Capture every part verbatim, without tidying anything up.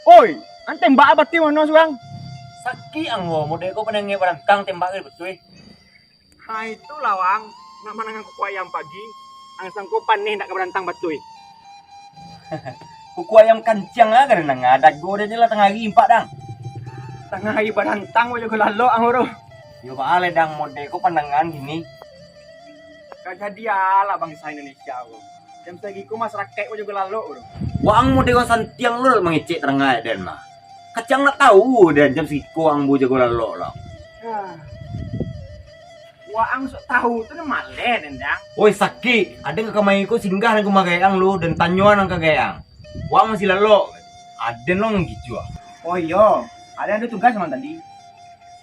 Oi, ang tembak batuih mano surang? Sakik ang, wo, model ko pandangek barantang tembak ka batuih. Ha, itulah, Wang. Nak manangah kuku ayam pagi, ang sangko paneh ndak ka barantang batuih. Kuku ayam kanciang lah ka den danga, dago den lah tangah ari impak dang. Tangah ari barantang, wo jago lalok ang, bro. Yo, baa lai dang, model ko pandangan kini. Ka jadi alah bangsa Indonesia ko. Jam sagiko masarakaik ko jago lalok ko. Waang model urang santiang lo mangecek tarangah den mah. Kaciang nak tahu den jam sagiko ang bu jago lalok lo. Ah. Waang sok tahu tu nan maleh den dang. Oi sakik, aden ka kamari ko singgah nan ka rumah gaek ang lo, den tanyo nan ka gaek ang. Waang masih lalok. Aden lo nan gicuah. Oh iyo, aden ado tugas malam tadi.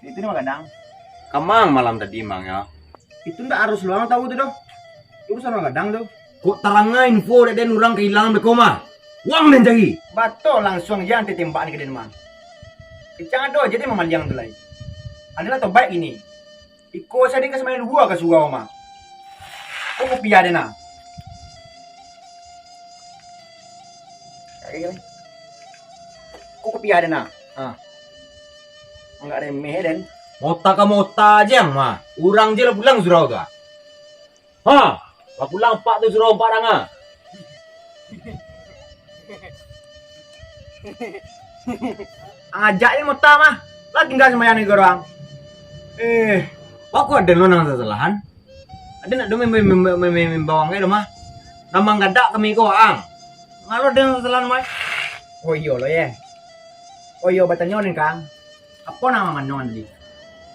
Itu nan magadang. Kamang malam tadi mang yo. Itu ndak harus lo ang tahu tu doh. Urusan urang gadang tu. Kok tarangah info dek den urang kahilangan beko mah? Waang den cari. Bato langsuang jan tatembakan ka den mah. Kecang ado aja den mamaliang tu lai. Aden lah tobaik kini. Iko sajo den ka sumbayang duo ka surau mah. Ko kupiah den ah. Ko kupiah den ah. Ha. Anggak remeh den. Mota ka mota aja ang mah. Urang je lah pulang surau tu ah. Ha, lah pulang apak tu surau apak dang ah. Ang ajak je mota mah. Lah tingga sumbayang nagaro ang. Eh, baa kok aden lo nan sasalahan? Aden ndak do mem-, mem-, mem-, mem-, mem-, mambawang ka rumah. Nan manggadak kami ko ang. Ngalo den sasalahan mai. Oh iyo lo ye. Oh iyo, batanyo ni kang. Apo nan mamanong tadi?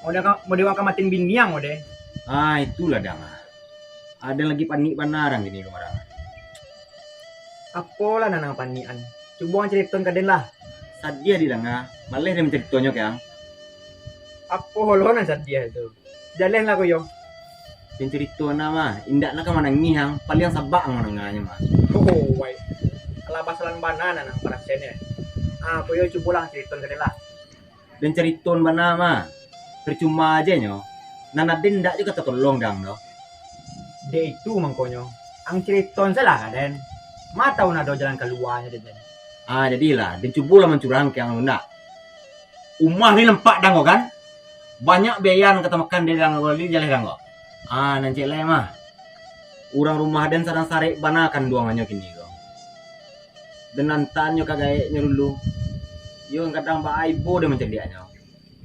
Model ka-, model urang ka matiin bini ang model. Ah, itulah dang ah. Aden lagi panik bana urang kini ko marang. Apolah nan ang panikan? Cubo ang caritoan ka den lah. Sadiah didanga, maleh den mancaritonyo ka ang. Apo lo nan sadiah tu? Jaleh lah ko yo. Den carito na mah, indak nak ka manangih ang, paliang sabak ang mandanganyo mah. Oh, wai. Alah basalan bana nan ang parasaian yo. Ah, ko yo cubolah caritoan ka den lah. Den caritoan bana mah, percuma aja nyo, nan aden indak jo ka tatolong dang doh. Dek itu mangkonyo, ang caritoan sajolah ka den. Ma tau nan ado jalan kaluanyo dek den. Ah, jadilah, den cubolah mancurang ka ang ndak. Umah ni lampak dang ko kan? Banyak biaya nan ka tamakan dek dang ko, jaleh dang ko. Ah, nan ciek lai mah. Urang rumah den sadang sarek bana kanduangannyo kini ko. Den antaannyo ka gaeknyo dulu. Iyo kadang baa ibo den mancaliaknyo.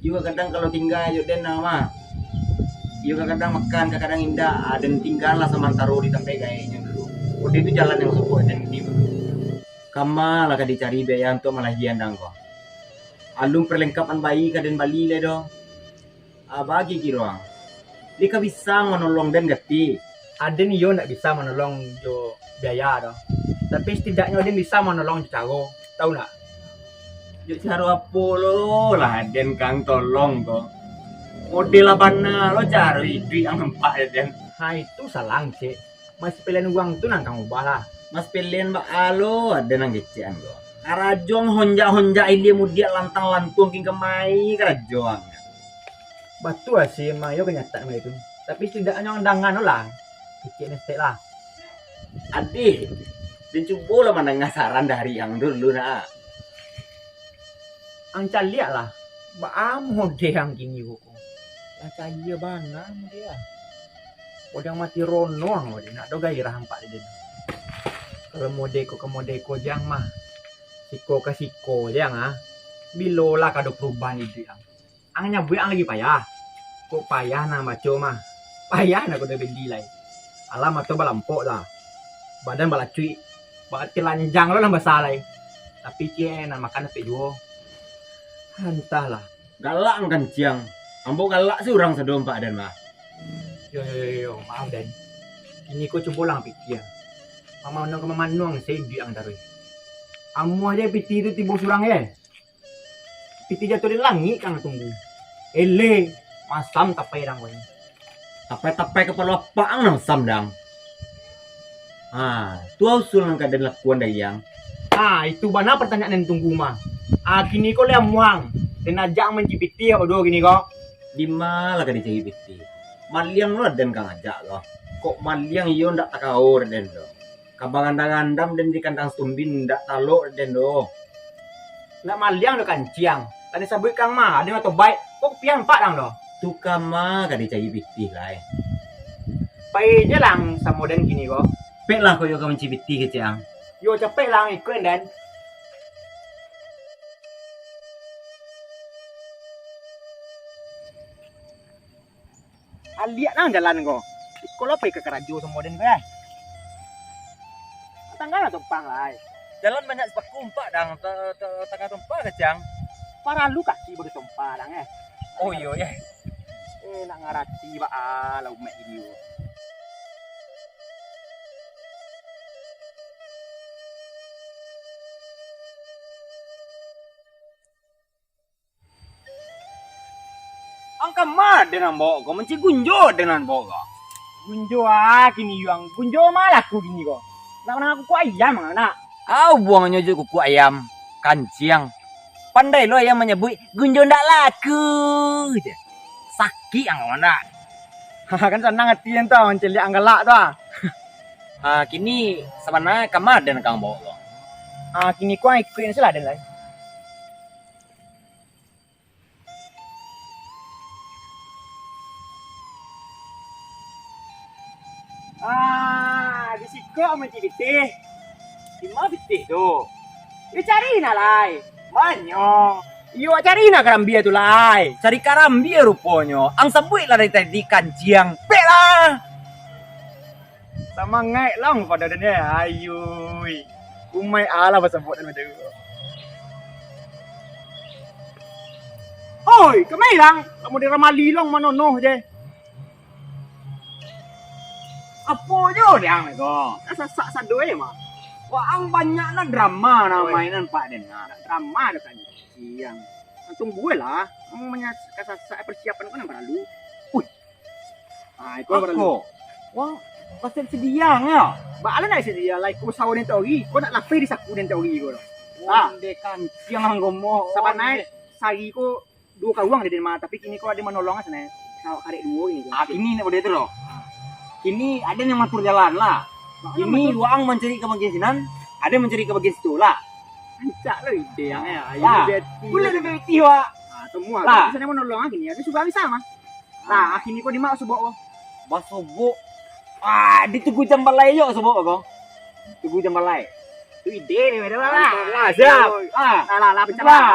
Iyo kadang kalau tingga jo den mah. Iyo kadang makan, kadang indak. Ah, den tinggalah samantaro di tampek gaeknyo dulu. Kode tu jalan nan sabuik den di. Kama lah ka dicari biaya untuak malahian dang ko. Alun perlengkapan bayi ka den bali lai doh. Ah, bagi kiro ang. Dek ka bisa manolong den gati. Aden iyo ndak bisa manolong jo biaya doh. Tapi setidaknyo den bisa manolong jo caro. Tahu ndak? Jo caro apo lo lah den kang tolong ko? Model lah bana lo caro iduik ang nampak den. Ha, itu salang, cek. Mas pilihan uang tu nan kang ubah lah. Mas pilihan baa lo, aden nan kecekan ko. Karajo ang honjak-honjak ilia mudiak lantang lantuang kin kamai karajo ang. Batua sih, emang iyo kanyataan itu. Tapi setidaknyo ang dangan lah. Kecek nestek lah. Adih, den cubolah mandanga saran dari ang dulu nak. Ang caliak lah, baa modeh ang kini ko. Lah cayia bana modeh ah. Modeh ang mati rono ang modeh, nak do gairah ampak di den. Kalau modeh ko ka modeh ko jang mah, siko ka siko jang ah. Bilo lah ka do perubahan iduik ang. Ang nyabuik ang lagi payah. Kok payah nan baco mah. Payah nak kudo bendi lai. Alah mato balampok lah. Badan balacuik. Bak telanjang lo nan basa lai. Tapi ciek nan makan dapek juo. Antahlah. Galak ang kanciang. Ambo galak surang sado ampak den mah. Yo, yo, yo, yo, maaf den. Kini ko cubolah ang pikia. Mamano ka mamano ang saiduik ang taruih. Amuah je piti tu tibo surang je. Pitih jatuah dari langik kang tunggu. Eleh, masam tapai dang ko nyo. Tapai-tapai kapalo apak ang nan masam dang. Ha, tu usul nan ka den lakuan dari ang. Ha, itu bana pertanyaan nan tunggu mah. Ha, kini ko lai amuah ang. Den ajak ang manci pitih apo duo kini ko? Dima lah ka dicari pitih. Maliang lo den kang ajak ko. Kok maliang iyo ndak takao den do. Ka bagandam-gandam den di kandang sumbin ndak talok den do. Nak maliang do kanciang. Tadi sabuik kang mah, ado nan tobaik. Kok pian pak dang do? Tu kama ka dicari pitih lai. Pai je lang samo den kini ko. Pek lah kok yo ka mancari pitih kecek ang. Yo capek lang ikuik den. Aliak nang jalan ko. Iko lo pai ka karajo samo den ko, eh. Tangga lah tumpah lai. Jalan banyak sipaku umpak dang, ta-, ta-, tangga tumpah kecek ang. Paralu kaki baru tumpah dang, eh. Oh iyo, eh. Eh, nak ngarati baa lah umek ini ko. Ang kama den nan baok ko, mancari gunjo den nan baok ko. Gunjo ah kini yuang, gunjo ma laku kini ko. Nak manangah kukuak ayam ang nak. Au buangnyo jo kukuak ayam, kanciang. Pandai lo ayam manyabuik gunjo ndak laku je. Sakik ang kawan dak? Kan sanang ati den tu mancaliak ang galak tu ah. Ah, kini sabana kama den kang baok ko. Ah, kini ko ang ikuik se lah den lai. Ah, di siko mancari pitih. Di ma pitih tu? Yo cari nah lai. Banyak. Iyo cari nah karambia tu lai. Cari karambia ruponyo. Ang sabuik lah dari tadi kanciang. Pek lah. Samangaik long pado den, eh. Ayui. Umai alah basabuik den macam tu. Oi, kamai lang. Kamu di ramali long manonoh je. Apo jo dang ko? Dah sasak sado eh mah. Waang banyak nah drama nah mainan pak den. Nah, drama dah kan. Siang. Tunggu lah. Ang manya-, kasasak persiapan ko nan paralu. Ui. Ah, iko paralu. Ako. Wah, pasti sedia ya. Baalah nak sedia lah, iko usaho den tori. Ko nak lapeh di saku den tori ko. Ah. Onde kanciang ang gomo. Sabanai sari ko duo karuang di den mah, tapi kini ko ado manolong sana. Karek duo kini ko. Ah, kini nak model tu doh. Kini ado yang matur jalan lah. Kini waang mancari ka bagian sinan, ado mancari ka bagian situ lah. Rancak lah ide yang ya. Lah. Boleh lebih pitih, Wak. Ah, temu lah. Lah. Di sana manolong ah kini. Ado sudah bisa mah. Nah, kini ko di ma sobok ko? Basobok. Ah, di Tugu Jambalai yo sobok ko. Tugu Jambalai. Tu ide ni, ado lah. Lah, siap. Ah. Lah, lah, lah, pecah lah.